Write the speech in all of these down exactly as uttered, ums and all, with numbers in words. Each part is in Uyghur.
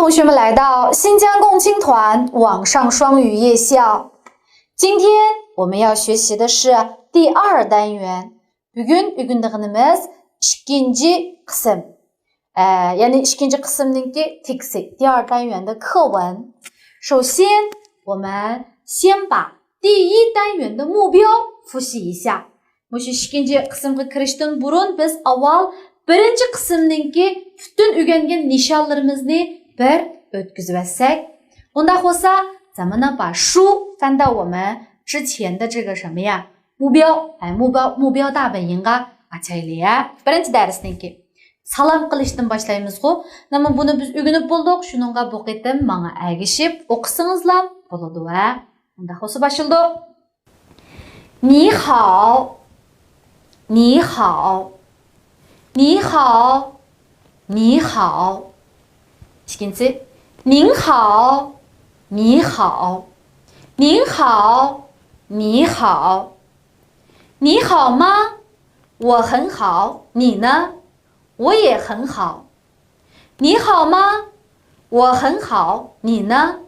同学们来到新疆共青团网上双语夜校。今天我们要学习的是第二单元。بۈگۈن ئۆگىنىدىغىنىمىز ئىككىنچى قىسىم. ئە، يەنى ئىككىنچى قىسىمنىڭكى تېكىستى، 第二单元的课文。首先，我们先把第一单元的目标复习一下。 مۇشۇ ئىككىنچى قىسىمغا كىرىشتىن بۇرۇن بىز ئاۋۋال بىرىنچى قىسىمنىڭكى پۈتۈن ئۆگەنگەن نىشانلىرىمىزنى بىر ئۆتكۈزۈۋەتسەك. ئۇنداق بولسا، 咱们呢把书翻到我们之前的这个什么呀，目标，哎，目标，目标大本营啊，ئاچايلى يا. بىرىنچى دەرسنىڭكى سالام قىلىشتىن باشلايمىزغۇ. نېمە، بۇنى بىز ئۆگىنىپ بولدۇق، شۇنىڭغا بۇ قېتىم ماڭا ئەگىشىپ ئوقۇسىڭىزلا بولىدۇ ھە. ئۇنداق بولسا باشلىدۇق. 你好，你好，你好，你好。 ئىككىنچىسى، 您好，你好，您好，你好。 你好吗？我很好，你呢？我也很好。 你好吗？我很好，你呢？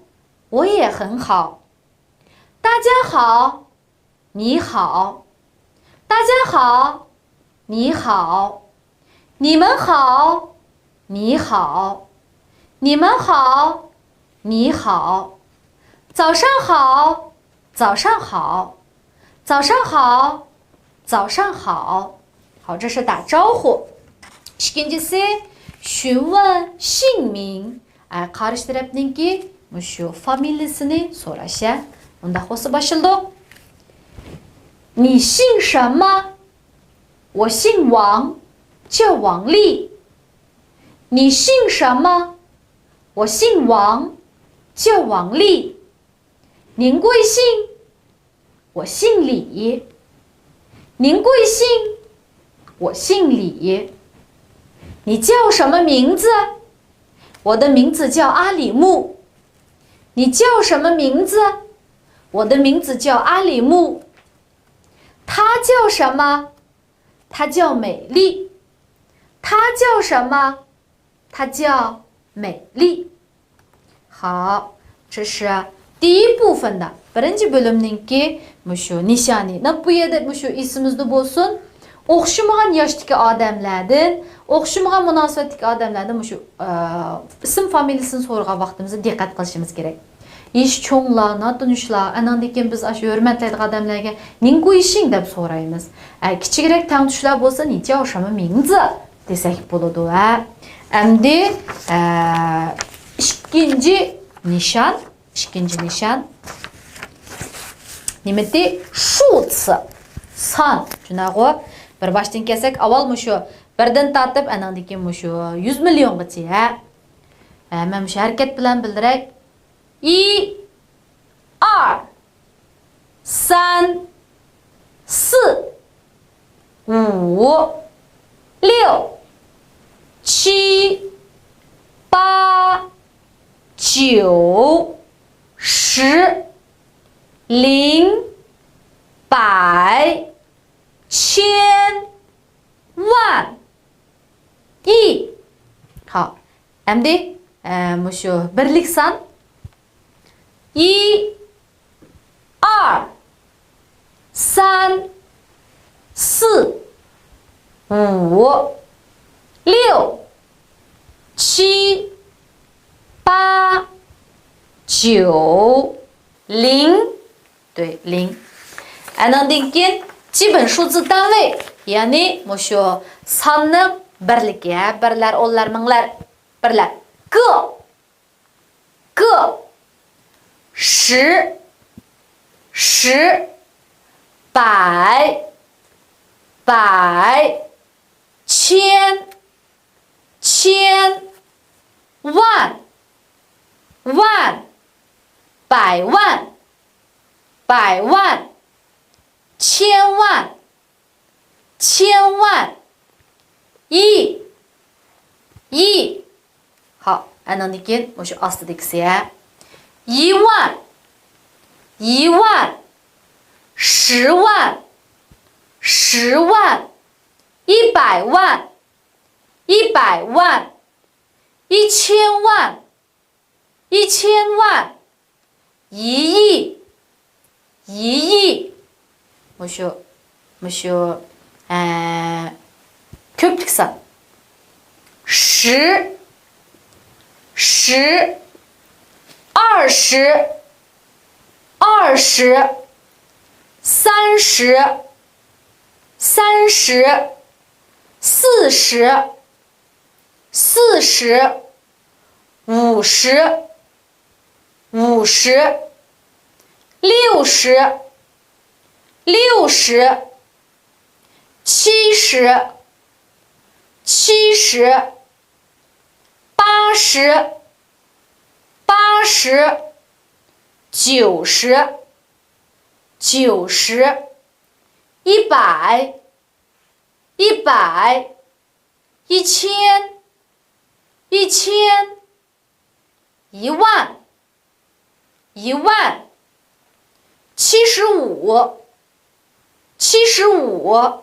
我也很好。 大家好，你好。 大家好，你好。 你们好，你好。 你们好，你好。 早上好，早上好。 早上好，早上好。 好，这是打招呼。 ئىككىنچىسى، 询问姓名. ئە، قارشى تەرەپنىڭكى مۇشۇ فامىلىسىنى سوراش ھە. ئۇنداق بولسا باشلىدۇق. 你姓什么？我姓王，叫王丽。 你姓什么？我姓王，叫王丽。 您贵姓？我姓李。 您贵姓？我姓李。 你叫什么名字？我的名字叫阿里木。 你叫什么名字？我的名字叫阿里木。 他叫什么？他叫美丽。 他叫什么？ 他叫美丽。 好，这是第一部分的 بىرىنچى بۆلۈمنىڭكى مۇشۇ نىشانى. نە، بۇ يەردە مۇشۇ ئېسىمىزدە بولسۇن. ئوخشىمىغان ياشتىكى ئادەملەردىن، ئوخشىمىغان مۇناسىۋەتتىكى ئادەملەردىن مۇشۇ، ئە، ئىسىم فامىلىسىنى سورىغان ۋاقتىمىزدا دىققەت قىلىشىمىز كېرەك. يېشى چوڭلار، ناتونۇشلار، ئاناندىن كېيىن بىز ئاشۇ ھۆرمەتلەيدىغان ئادەملەرگە 您贵姓 دەپ سورايمىز. ئە، كىچىكرەك تەڭتۇشلار بولسا 你叫什么名字 دېسەك بولىدۇ ھە. ئەمدى، ئە، ئىككىنچى نىشان، ئىككىنچى نىشان. نېمىتى؟ 数词، سان. شۇنداقغۇ؟ بىر باشتىن كەلسەك، ئاۋۋال مۇشۇ بىردىن تارتىپ، ئانىڭدىن كېيىن مۇشۇ يۈز مىليونغىچە ھە. ئە، مەن مۇشۇ ھەرىكەت بىلەن بىلدۈرەي. 一、二、三、四、五、六、七、八、九、十、零、百、千、万、亿。 ھاۋ، ئەمدى، ئە، مۇشۇ بىرلىك سان. 一、二、三、四、五、六、七、八、九、零。 对，零。 ئانىڭدىن كېيىن 基本数字单位، يەنى مۇشۇ ساننىڭ بىرلىكى، ھە، بىرلەر، ئونلار، مىڭلار، بىرلەر. 个、个、十、十、百、百、千、千、万、万、百万、百万、千万、千万、亿、亿。 ھاۋ، ئانىڭدىن كېيىن مۇشۇ ئاستىدىكىسى ھە. 一万、一万、十万、十万、一百万、一百万、一千万、一千万، 一亿، 一亿. مۇشۇ، مۇشۇ، ئە، كۆپلۈك سان. 十، 十، 二十، 二十، 三十، 三十， 四十， 四十， 五十， 五十， 六十， 六十， 七十， 七十， 八十， 八十， 九十， 九十， 一百， 一百， 一千， 一千， 一万， 一万， 七十五， 七十五，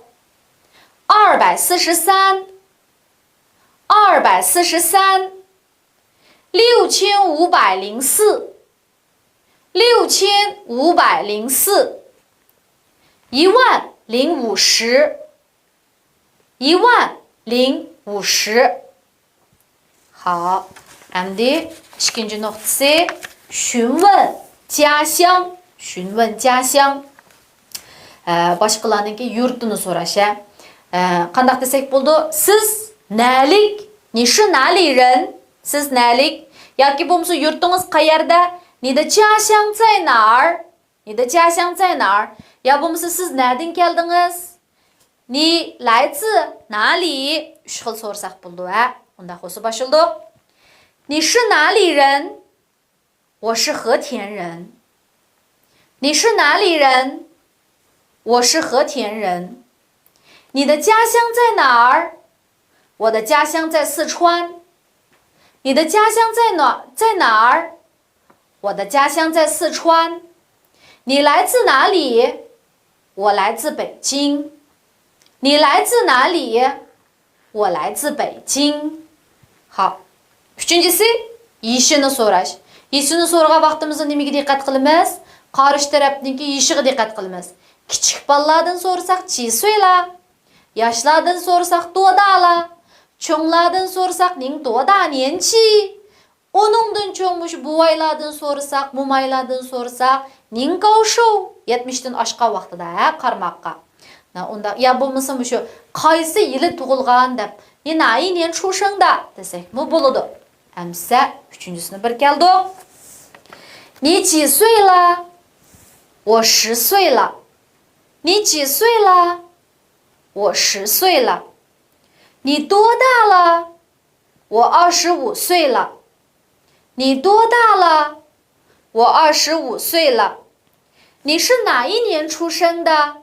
二百四十三， 二百四十三， 六千五百零四， 六千五百零四， 一万零五十， 一万零五十。 好، ئەمدى ئىككىنچى نۇقتىسى، 询问家乡، 询问家乡. ئە، باشقىلارنىڭكى يۇرتىنى سوراش، ھە. ئە، قانداق دېسەك بولىدۇ؟ سىز نەلىك؟ 你是哪里人؟ سىز نەلىك؟ ياكى بولمىسا يۇرتىڭىز قەيەردە؟ 你的家乡在哪儿؟ 你的家乡在哪儿？ يا بولمىسا سىز نەدىن كەلدىڭىز؟ 你来自哪里؟ ئۈچ خىل سورىساق بولىدۇ، ھە. ئۇنداق بولسا باشلىدۇق. 你是哪里人？ 我是和田人。 你是哪里人？ 我是和田人。 你的家乡在哪儿？ 我的家乡在四川。 你的家乡在哪，在哪儿？ 我的家乡在四川。 你来自哪里？ 我来自北京。 你来自哪里？ 我来自北京。 好. ئۈچىنچىسى، يېشىنى سوراش. يېشىنى سورىغان ۋاقتىمىزدا نېمىگە دىققەت قىلىمىز؟ قارشى تەرەپنىڭكى يېشىغا دىققەت قىلىمىز. كىچىك بالىلاردىن سورىساق، 几岁啦؟ ياشلاردىن سورىساق، 多大啦؟ چوڭلاردىن سورىساق، 您多大年纪؟ ئۇنىڭدىن چوڭ مۇشۇ بوۋايلاردىن سورىساق، مومايلاردىن سورىساق، 您高寿؟ يەتمىشتىن ئاشقان ۋاقتىدا، ھە، قارىماققا. نە، ئۇنداق، يا بولمىسا مۇشۇ، قايسى يىلى تۇغۇلغان دەپ، 你哪一年出生的؟ دېسەكمۇ بولىدۇ. ئەمسە ئۈچىنچىسىنى بىر كەلدۇق. 你几岁了؟ 我十岁了。 你几岁了？ 我十岁了。 你多大了？ 我二十五岁了。 你多大了？ 我二十五岁了。 你是哪一年出生的？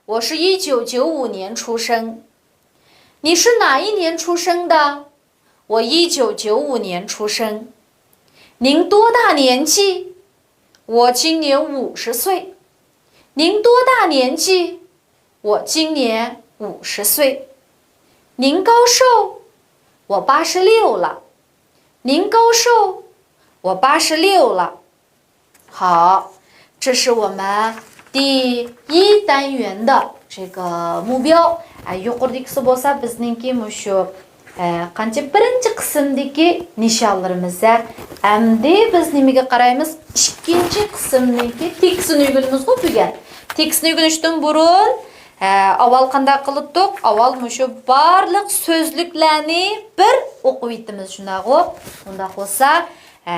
我是一九九五年出生。 你是哪一年出生的？ 我一九九五年出生。 您多大年纪？ 我今年五十岁。 您多大年纪？ 我今年五十岁。 您高寿？ 我八十六了。 您高寿？ 我八十六了。 好，这是我们第一单元的这个目标。 ئە، يۇقىرىدىكىسى بولسا بىزنىڭكى مۇشۇ، ئە، قانچە بىرىنچى قىسىمدىكى نىشانلىرىمىز. ئەمدى بىز نېمىگە قارايمىز؟ ئىككىنچى قىسىمنىڭكى تېكىستىنى ئۆگىنىمىزغۇ بۈگۈن. تېكىستنى ئۆگىنىشتىن بۇرۇن، ئە، ئاۋۋال قانداق قىلاتتۇق؟ ئاۋۋال مۇشۇ بارلىق سۆزلۈكلەرنى بىر ئوقۇۋېتىمىز، شۇنداقغۇ؟ ئۇنداق بولسا، ئە،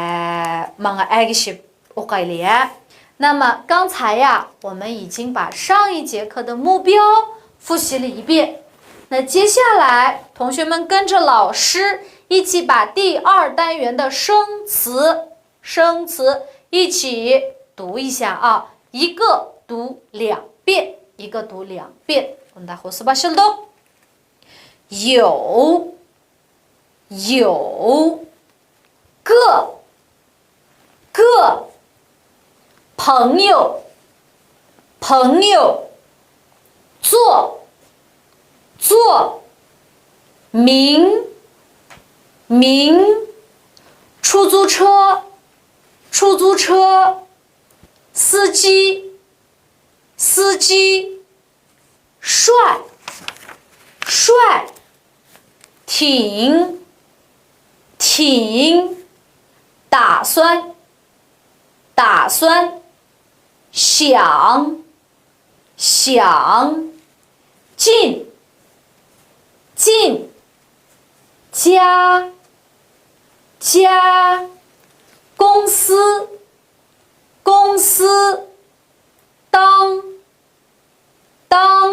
ماڭا ئەگىشىپ ئوقايلى، ھە. 那么刚才呀，我们已经把上一节课的目标复习了一遍。那接下来，同学们跟着老师一起把第二单元的生词，生词一起读一下啊，一个读两遍，一个读两遍。 有，有，个，个，朋友，朋友，座，座，名，名，出出租车，出租车，司机，司机，帅，帅，停，停，打算，打算，想，想，进，进，家，家，公司，公司，当，当，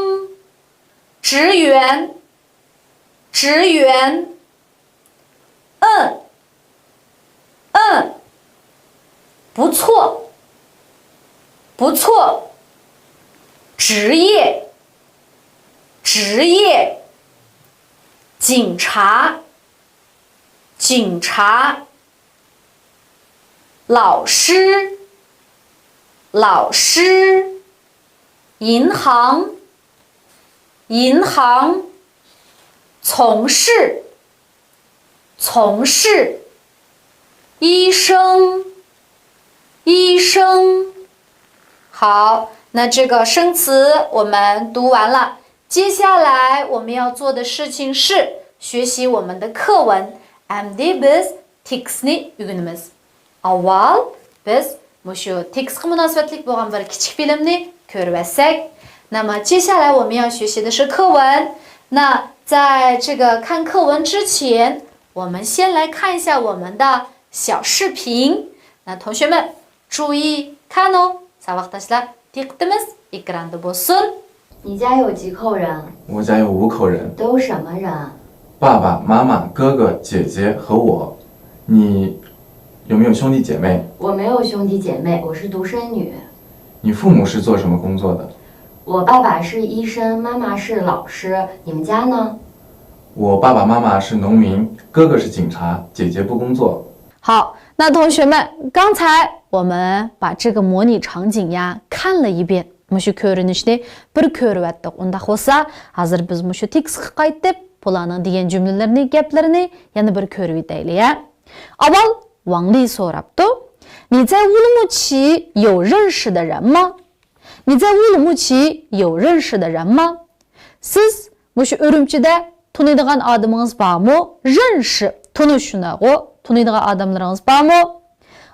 职员，职员，嗯，嗯，不错，不错，职业，职业，警察，警察，老师，老师，银行，银行，从事，从事，医生，医生。好，那这个生词我们读完了，接下来我们要做的事情是学习我们的课文。Әмді біз текстні үйренеміз. Авал біз мушу текстке мунасибетлик болған бір кичик фильмні көріп өтсек. 那么接下来我们要学习的是课文。那在这个看课文之前，我们先来看一下我们的小视频。那同学们注意看哦。 ساۋاقداشلار، دىققىتىمىز ئېكراندا بولسۇن. 你家有几口人？我家有五口人，都什么人？爸爸妈妈、哥哥、姐姐和我。你有没有兄弟姐妹？我没有兄弟姐妹，我是独生女。你父母是做什么工作的？我爸爸是医生，妈妈是老师。你们家呢？我爸爸妈妈是农民，哥哥是警察，姐姐不工作。好，那同学们，刚才我们把这个模拟场景呀看了一遍. مۇشۇ كۆرۈنۈشنى بىر كۆرۈۋەتتۇق. ئۇنداق بولسا، ھازىر بىز مۇشۇ تېكىستقا قايتىپ، بۇلارنىڭ دېگەن جۈملىلىرىنى، گەپلىرىنى يەنە بىر كۆرۈۋېتەيلى، ھە؟ ئاۋۋال ۋاڭ لى سوراپتۇ. 你在乌鲁木齐有认识的人吗？你在乌鲁木齐有认识的人吗？ سىز مۇشۇ ئۈرۈمچىدە تونۇيدىغان ئادىمىڭىز بارمۇ؟ 认识، تونۇش شۇنداقغۇ؟ تونۇيدىغان ئادەملىرىڭىز بارمۇ؟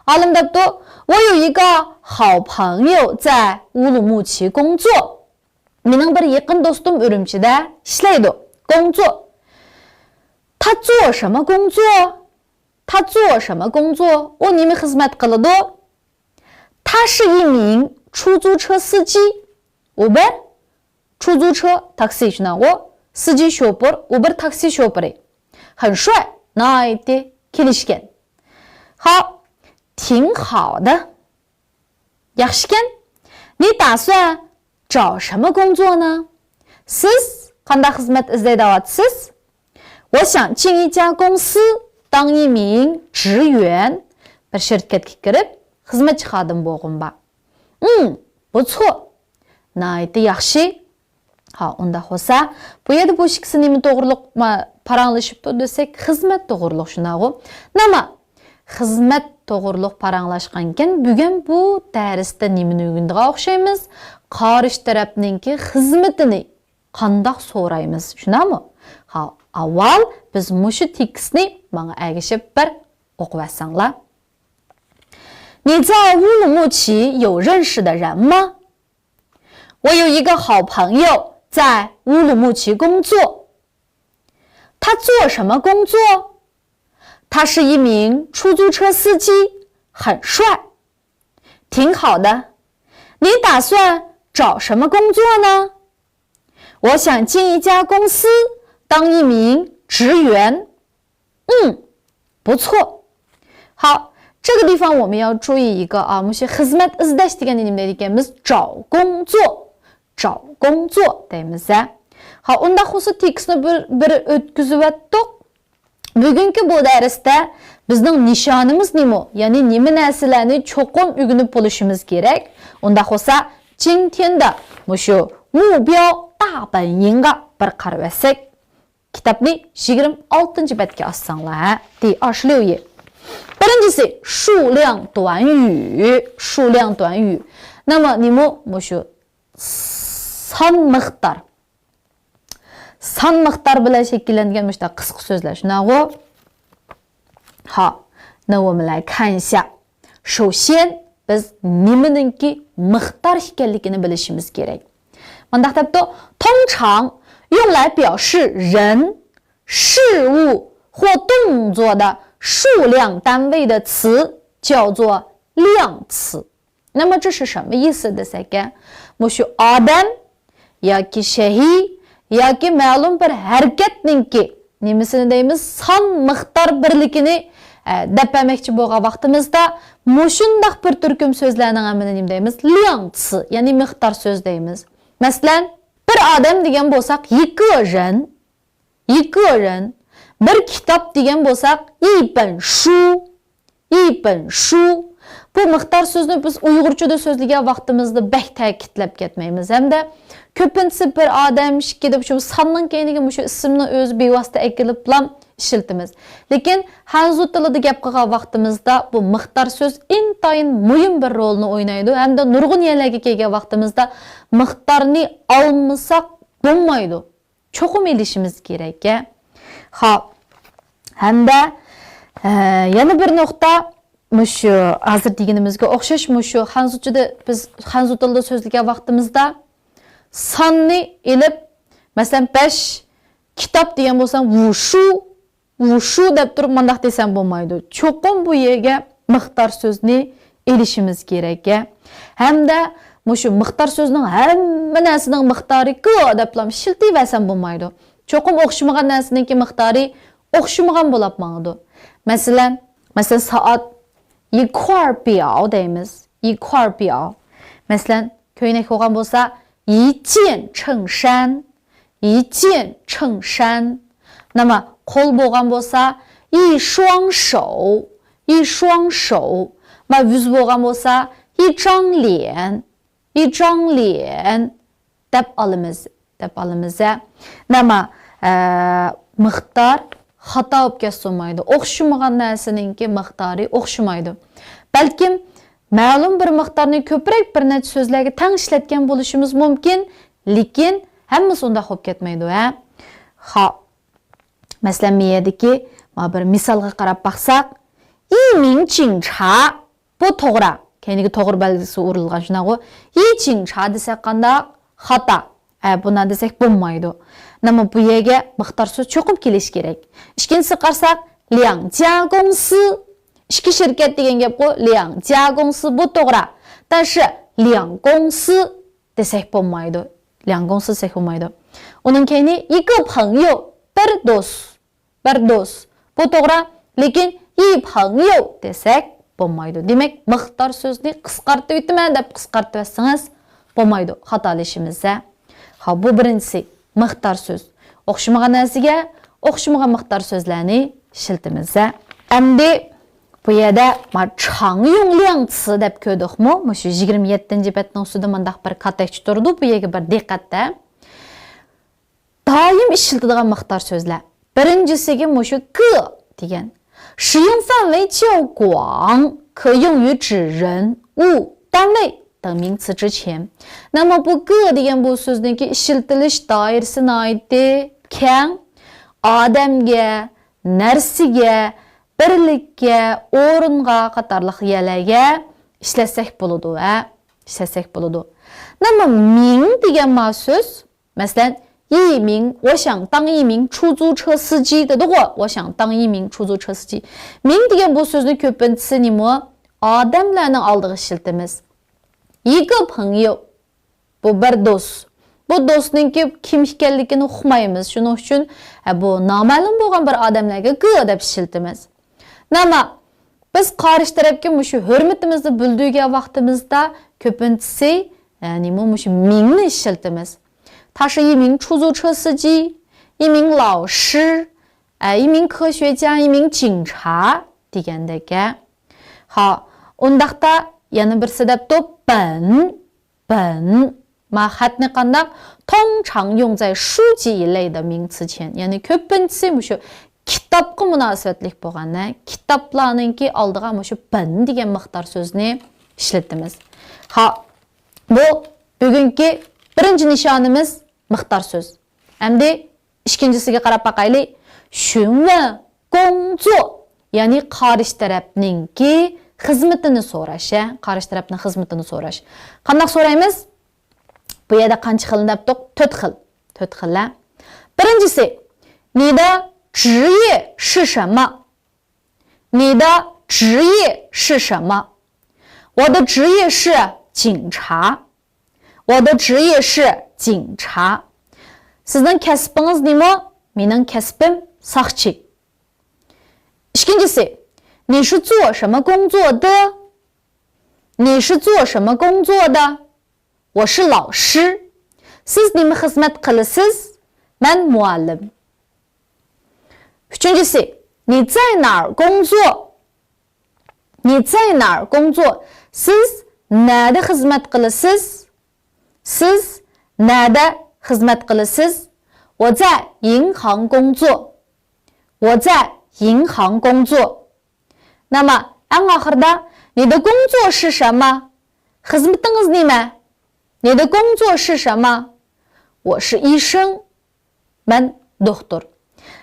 ئالىم دەپتۇ، 我有一个好朋友在乌鲁木齐工作. مېنىڭ بىر يېقىن دوستۇم ئۈرۈمچىدە ئىشلەيدۇ. 工作. 他做什么工作？他做什么工作？ ئۇ نېمە خىزمەت قىلىدۇ؟ 他是一名出租车司机. ئۇ بىر 出租车، تاكسى شۇنداقغۇ؟ 司机 شوپۇر، ئۇ بىر تاكسى شوپۇرى. 很帅، ناھايىتى كېلىشكەن. 好، 挺好的. ياخشىكەن. 你打算找什么工作呢？ سىز قانداق خىزمەت ئىزدەي دەۋاتىسىز؟ 我想进一家公司当一名职员. بىر شىركەتكە كىرىپ خىزمەتچى خادىم بولغۇم بار. 嗯，不错. ناھايىتى ياخشى. ھا، ئۇنداق بولسا، بۇ يەردە بۇ ئىككىسى نېمە توغرۇلۇق ما-، پاراڭلىشىپتۇ دېسەك، خىزمەت توغرۇلۇق شۇنداقغۇ؟ نېمە؟ خىزمەت توغرۇلۇق پاراڭلاشقانكەن، بۈگۈن بۇ دەرستە نېمىنى ئۆگىنىدىغان ئوخشايمىز؟ قارشى تەرەپنىڭكى خىزمىتىنى قانداق سورايمىز، شۇنداقمۇ؟ ھا، ئاۋۋال بىز مۇشۇ تېكىستنى ماڭا ئەگىشىپ بىر ئوقۇۋەتسەڭلار. 你在乌鲁木齐有认识的人吗？我有一个好朋友在乌鲁木齐工作。他做什么工作？他是一名出租车司机，很帅。 挺好的。你打算找什么工作呢？我想进一家公司当一名职员。嗯，不错。好，这个地方我们要注意一个啊，مۇشۇ خىزمەت ئىزدەش دېگەننى نېمە دەيدىكەنمىز؟ 找工作، 找工作 دەيمىز ھە. 好، ئۇنداق بولسا تېكىستنى بىر، بىر ئۆتكۈزۈۋەتتۇق. بۈگۈنكى بۇ دەرستە بىزنىڭ نىشانىمىز نېمە؟ يەنى نېمە نەرسىلەرنى چوقۇم ئۆگىنىپ بولۇشىمىز كېرەك؟ ئۇنداق بولسا، 今天的 مۇشۇ 目标大本营غا بىر قارىۋەتسەك، كىتابنى يىگىرمە ئالتىنچى بەتكە ئاچساڭلار، ھە؟ 第二十六页. بىرىنچىسى، 数量短语، 数量短语. نېمە، نېمە مۇشۇ سان مىقدار. سان مىقدار بىلەن شەكىللەنگەن مۇشۇنداق قىسقا سۆزلەر، شۇنداقغۇ؟ ها، 那我们来看一下. 首先، بىز نېمىنىڭكى مىقدار ئىكەنلىكىنى بىلىشىمىز كېرەك. مۇنداق دەپتۇ، 通常用来表示人、事物或动作的数量单位的词叫做量词。 نېمە، 这是什么意思 دېسەك، مۇشۇ ئادەم ياكى شەيئى ياكى مەلۇم بىر ھەرىكەتنىڭكى نېمىسىنى دەيمىز، سان مىقدار بىرلىكىنى، ئە، دەپ بەرمەكچى بولغان ۋاقتىمىزدا، مۇشۇنداق بىر تۈركۈم سۆزلەرنىڭ ھەممىنى نېمە دەيمىز؟ 量词، يەنى مىقدار سۆز دەيمىز. مەسىلەن، بىر ئادەم دېگەن بولساق، 一个人، 一个人. بىر كىتاب دېگەن بولساق، 一本书، 一本书. بۇ مىقدار سۆزنى بىز ئۇيغۇرچىدا سۆزلىگەن ۋاقتىمىزدا بەك تەكىتلەپ كەتمەيمىز ھەمدە كۆپىنچىسى بىر ئادەم، ئىككى دەپ شۇ ساننىڭ كەينىگە مۇشۇ ئىسىمنى ئۆزى بىۋاسىتە ئەكېلىپلا ئىشلىتىمىز. لېكىن خەنزۇ تىلىدا گەپ قىلغان ۋاقتىمىزدا بۇ مىقدار سۆز ئىنتايىن مۇھىم بىر رولنى ئوينايدۇ ھەمدە نۇرغۇن يەرلەرگە كەلگەن ۋاقتىمىزدا مىقدارنى ئالمىساق بولمايدۇ. چوقۇم ئېلىشىمىز كېرەك. خاپ. ھەمدە، ئە، يەنە بىر نۇقتا، مۇشۇ ھازىر دېگىنىمىزگە ئوخشاش، مۇشۇ خەنزۇچىدا بىز خەنزۇ تىلىدا سۆزلىگەن ۋاقتىمىزدا ساننى ئېلىپ، مەسىلەن، بەش كىتاب دېگەن بولسام، 五书، 五书 دەپ تۇرۇپ مۇنداق دېسەم بولمايدۇ. چوقۇم بۇ يەرگە مىقدار سۆزنى ئېلىشىمىز كېرەك. ھەمدە مۇشۇ مىقدار سۆزنىڭ ھەممە نەرسىنىڭ مىقدارى 个 دەپلا ئىشلىتىۋەرسەم بولمايدۇ. چوقۇم ئوخشىمىغان نەرسىنىڭكى مىقدارى ئوخشىمىغان بولاپ ماڭىدۇ. مەسىلەن، مەسىلەن، سائەت، 一块表 دەيمىز. 一块表. مەسىلەن، كۆينەك بولغان بولسا، 一件衬衫. 一件衬衫. نېمە، قول بولغان بولسا، 一双手. 一双手. مانا يۈز بولغان بولسا، 一张脸. 一张脸. دەپ ئالىمىز. دەپ ئالىمىز. نېمە، ئە، مىقدار خاتا بولۇپ كەتسە بولمايدۇ. ئوخشىمىغان نەرسىنىڭكى مىقدارى ئوخشىمايدۇ. بەلكىم مەلۇم بىر مىقدارنى كۆپرەك بىر نەچچە سۆزلەرگە تەڭ ئىشلەتكەن بولۇشىمىز مۇمكىن، لېكىن ھەممىسى ئۇنداق بولۇپ كەتمەيدۇ، ھە؟ خاپ. مەسىلەن، بۇ يەردىكى مانا بىر مىسالغا قاراپ باقساق، 一名警察. بۇ توغرا. كەينىگە توغرا بەلگىسى ئۇرۇلغان، شۇنداقغۇ؟ 一警察 دېسەك قانداق؟ خاتا. ئە، بۇنداق دېسەك بولمايدۇ. نېمە، بۇ يەرگە مىقدار سۆز چوقۇم كېلىشى كېرەك. ئىككىنچىسىگە قارىساق، 两家公司. ئىككى شىركەت دېگەن گەپقۇ، 两家公司 بۇ توغرا. 但是两公司 دېسەك بولمايدۇ. 两公司 دېسەك بولمايدۇ. ئۇنىڭ كەينى 一个朋友، بىر دوست. بىر دوست. بۇ توغرا، لېكىن 一朋友 دېسەك بولمايدۇ. دېمەك، مىقدار سۆزنى قىسقارتىۋېتىمەن دەپ قىسقارتىۋەتسىڭىز بولمايدۇ. خاتالىشىمىز، ھە. خاپ، بۇ بىرىنچىسى، مىقدار سۆز. ئوخشىمىغان نەرسىگە ئوخشىمىغان مىقدار سۆزلەرنى ئىشلىتىمىز، ھە. ئەمدى بۇ يەردە ما 常用量词 دەپ كۆردۇقمۇ؟ مۇشۇ يىگىرمە يەتتىنچى بەتنىڭ ئۈستىدە مۇنداق بىر كاتەكچە تۇرىدۇ. بۇ يەرگە بىر دىققەت، ھە. دائىم ئىشلىتىدىغان مىقدار سۆزلەر. بىرىنچىسىگە مۇشۇ 个 دېگەن. 使用范围较广，可用于指人、物、单位等名词之前. نېمە، بۇ 个 دېگەن بۇ سۆزنىڭكى ئىشلىتىلىش دائىرىسى ناھايىتى كەڭ. ئادەمگە، نەرسىگە، بىرلىككە، ئورۇنغا قاتارلىق يەرلەرگە ئىشلەتسەك بولىدۇ، ھە؟ ئىشلەتسەك بولىدۇ. نېمە، 名 دېگەن ما سۆز، مەسىلەن، 一名، 我想当一名出租车司机 دېدىغۇ، 我想当一名出租车司机. 名 دېگەن بۇ سۆزنى كۆپىنچىسى نېمە؟ ئادەملەرنىڭ ئالدىغا ئىشلىتىمىز. 一个朋友، بۇ بىر دوست. بۇ دوستنىڭكى كىم ئىكەنلىكىنى ئۇقمايمىز. شۇنىڭ ئۈچۈن، ھە، بۇ نامەلۇم بولغان بىر ئادەملەرگە 个 دەپ ئىشلىتىمىز. نېمە، بىز قارشى تەرەپكە مۇشۇ ھۆرمىتىمىزنى بىلدۈرگەن ۋاقتىمىزدا كۆپىنچىسى، يەنى مۇشۇ 名 نى ئىشلىتىمىز. 他是一名出租车司机، 一名老师، ئە، 一名科学家، 一名警察 دېگەندەك. ھا، ئۇنداقتا يەنە بىرسى دەپتۇ، 本، 本. ما خەتنى قانداق؟ 通常用在书籍一类的名词前. يەنى كۆپىنچىسى مۇشۇ كىتابقا مۇناسىۋەتلىك بولغان، ھە، كىتابلارنىڭكى ئالدىغا مۇشۇ بەن دېگەن مىقدار سۆزنى ئىشلىتىمىز. ھا، بۇ بۈگۈنكى بىرىنچى نىشانىمىز مىقدار سۆز. ئەمدى ئىككىنچىسىگە قاراپ باقايلى. شۇنۋە گوڭزۇ، يەنى قارشى تەرەپنىڭكى خىزمىتىنى سوراش، ھە، قارشى تەرەپنىڭ خىزمىتىنى سوراش. قانداق سورايمىز؟ بۇ يەردە قانچە خىلنى دەپتۇق؟ تۆت خىل. تۆت خىل، ھە. بىرىنچىسى، 你的职业是什么؟ 你的职业是什么？我的职业是警察。我的职业是警察。 سىزنىڭ كەسپىڭىز نېمە؟ مېنىڭ كەسپىم ساقچى. ئىككىنچىسى، 你是做什么工作的؟ 你是做什么工作的？ 我是老师。 سىز نېمە خىزمەت قىلىسىز؟ مەن مۇئەللىم. ئۈچىنچىسى، 你在哪儿工作؟ 你在哪儿工作？ سىز نەدە خىزمەت قىلىسىز؟ سىز نەدە خىزمەت قىلىسىز؟ 我在银行工作。 我在银行工作。 نېمە؟ ئەڭ ئاخىرىدا، 你的工作是什么؟ خىزمىتىڭىز نېمە؟ 你的工作是什么؟ 我是医生。 مەن دوختۇر.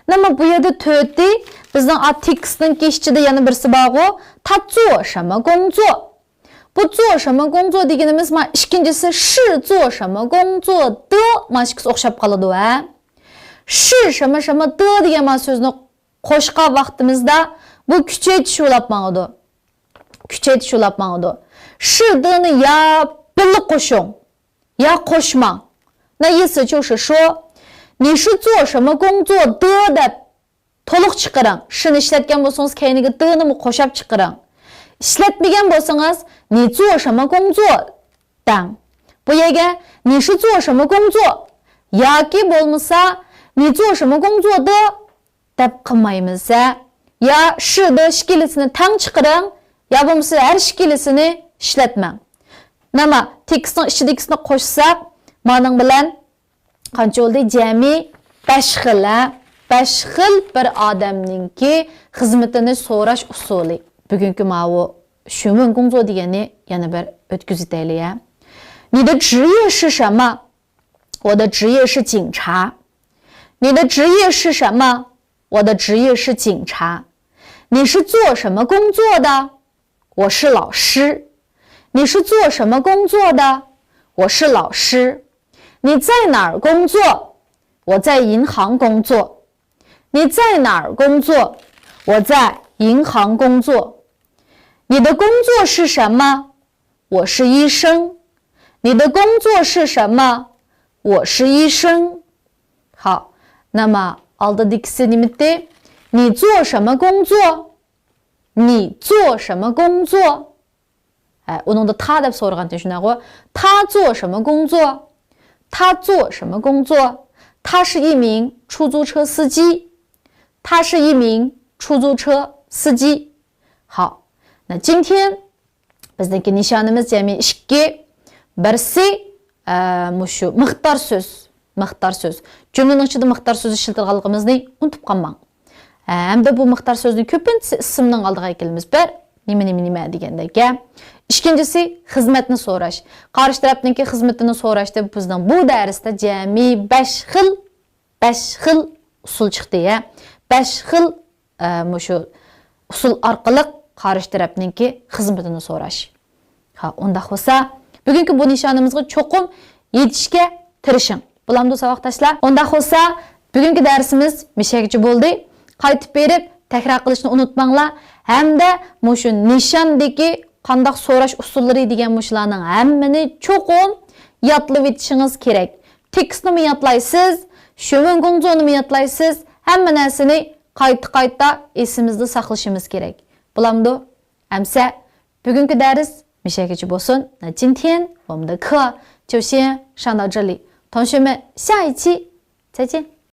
نېمە، بۇ يەردە تۆتى، بىزنىڭ ئا تېكىستنىڭ ئىچىدە يەنە بىرسى بارغۇ، 他做什么工作؟ بۇ 做什么工作 دېگىنىمىز ما ئىككىنچىسى 是做什么工作的، ما ئىككىسى ئوخشاپ قالىدۇ، ھە؟ 是什么什么的 دېگەن ما سۆزنى قوشقان ۋاقتىمىزدا بۇ كۈچەيتىش بولاپ ماڭىدۇ. كۈچەيتىش بولاپ ماڭىدۇ. 是的نى يا بىللە قوشۇڭ، يا قوشماڭ. 那意思就是说، 你是做什么工作的 دەپ تولۇق چىقىرىڭ. 是نى ئىشلەتكەن بولسىڭىز، كەينىگە 的نىمۇ قوشاپ چىقىرىڭ. ئىشلەتمىگەن بولسىڭىز، 你做什么工作 دەڭ. بۇ يەرگە 你是做什么工作 ياكى بولمىسا 你做什么工作的 دەپ قىلمايمىز، ھە. يا 是的 ئىككىلىسىنى تەڭ چىقىرىڭ، يا بولمىسا ھەر ئىككىلىسىنى ئىشلەتمەڭ. نېمە، تېكىستنىڭ ئىچىدىكىسىنى قوشساق، مانىڭ بىلەن قانچە بولدى؟ جەمئىي بەش خىل، ھە. بەش خىل بىر ئادەمنىڭكى خىزمىتىنى سوراش ئۇسۇلى. بۈگۈنكى ماۋۇ 询问工作 دېگەننى يەنە بىر ئۆتكۈزۈۋېتەيلى، ھە. 你的职业是什么؟ 我的职业是警察。 你的职业是什么？ 我的职业是警察。 你是做什么工作的？ 我是老师。 你是做什么工作的？ 我是老师。 你在哪儿工作？ 我在银行工作。 你在哪儿工作？ 我在银行工作。 你的工作是什么？ 我是医生。 你的工作是什么？ 我是医生。 好，那么 ئالدىدىكىسى نېمىتى؟ 你做什么工作？ 你做什么工作？ ئە، ئۇنىڭدا 他 دەپ سورىغانتى، شۇنداقغۇ؟ 他做什么工作؟ 他做什么工作？ 他是一名出租车司机。 他是一名出租车司机。 好，那今天 بىزنىڭكى نىشانىمىز جەمئىي ئىككى. بىرسى، ئە، مۇشۇ مىقدار سۆز. مىقدار سۆز. جۈملىنىڭ ئىچىدە مىقدار سۆز ئىشلىتىدىغانلىقىمىزنى ئۇنتۇپ قالماڭ. ئە، ھەمدە بۇ مىقدار سۆزنى كۆپىنچىسى ئىسىمنىڭ ئالدىغا ئەكېلىمىز. بىر، نېمە، نېمە، نېمە دېگەندەك، ھە. ئىككىنچىسى، خىزمەتنى سوراش. قارشى تەرەپنىڭكى خىزمىتىنى سوراشتا بىزنىڭ بۇ دەرستە جەمئىي بەش خىل، بەش خىل ئۇسۇل چىقتى، ھە. بەش خىل ئە، مۇشۇ ئۇسۇل ئارقىلىق قارشى تەرەپنىڭكى خىزمىتىنى سوراش. ھا، ئۇنداق بولسا، بۈگۈنكى بۇ نىشانىمىزغا چوقۇم يېتىشكە تىرىشىڭ. بولامدۇ، ساۋاقداشلار؟ ئۇنداق بولسا، بۈگۈنكى دەرسىمىز مۇشەگىچە بولدى. قايتىپ بېرىپ تەكرار قىلىشنى ئۇنتۇماڭلار. ھەمدە مۇشۇ نىشاندىكى قانداق سوراش ئۇسۇللىرى دېگەن مۇشۇلارنىڭ ھەممىنى چوقۇم يادلىۋېتىشىڭىز كېرەك. تېكىستنىمۇ يادلايسىز، شۆمۈن گۇڭزۇنىمۇ يادلايسىز، ھەممە نەرسىنى قايتا-قايتا ئېسىمىزدە ساقلىشىمىز كېرەك. بولامدۇ؟ ئەمسە بۈگۈنكى دەرس مۇشەگىچە بولسۇن. 那今天我们的课就先上到这里。同学们，下一期再见。